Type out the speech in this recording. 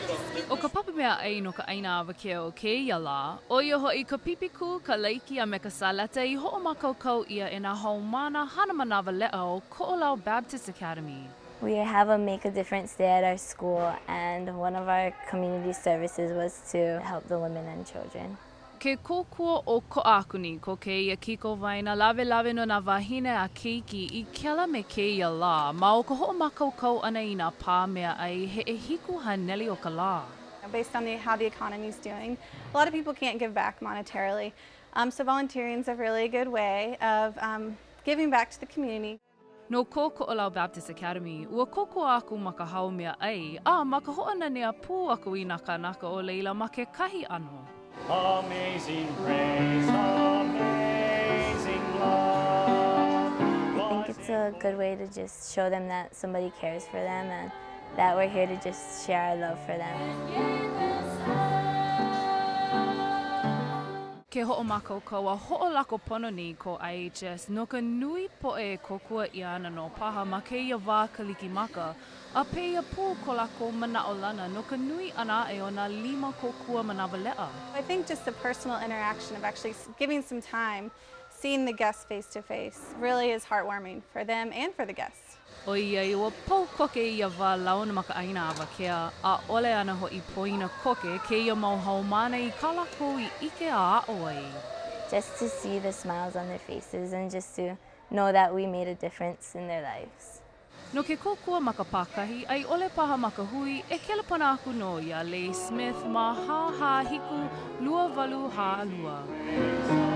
ʻO ka papa mea ʻai no ka ʻaina awakea o kēia lā, ʻo ia hoʻi ka pipikū, ka laiki a me ka saleta i hoʻomākaukau ʻia e nā haumāna hana manawaleʻa o Koʻolau Baptist Academy. We have a Make a Difference Day at our school and one of our community services was to help the women and children. Ke kōkua ʻokoʻa aku nei ko kēia kikowaena lawelawe no nā wāhine a keiki i kēlā me kēia lā ma o ka hoʻomākaukau ʻana i nā pā meaʻai he 700 o ka lā. Based on the how the economy is doing, a lot of people can't give back monetarily. Um, so volunteering is a really good way of um, giving back to the community. No ko Koʻolau Baptist Academy, ua kōkua aku ma ka hao mea ʻai, a ma ka hoʻonanea pū aku i nā kānaka o laila ma kekahi ʻano. Amazing grace, amazing love. I think it's a good way to just show them that somebody cares for them and that we're here to just share our love for them. Ke hoʻomākaukau a hoʻolako pono nei ko IHS no ka nui poʻe e kōkua ʻia ana nō paha ma kēia wā Kalikimaka, a pēia pū ko lākou manaʻolana no ka nui ʻana aʻe o nā lima kōkua manawaleʻa. I think just the personal interaction of actually giving some time, seeing the guests face to face really is heartwarming for them and for the guests. ʻOiai ua pau koke ia wā launa ma ka ʻaina awakea, ʻaʻole ana hoʻi poina koke kēia mau haumāna i kā lākou i ʻike a aʻo ai. Just to see the smiles on their faces and just to know that we made a difference in their lives. No ke kōkua ma ka pākahi a i ʻole paha ma ka hui, e kelepona aku nō iā Lei Smith ma 447 284.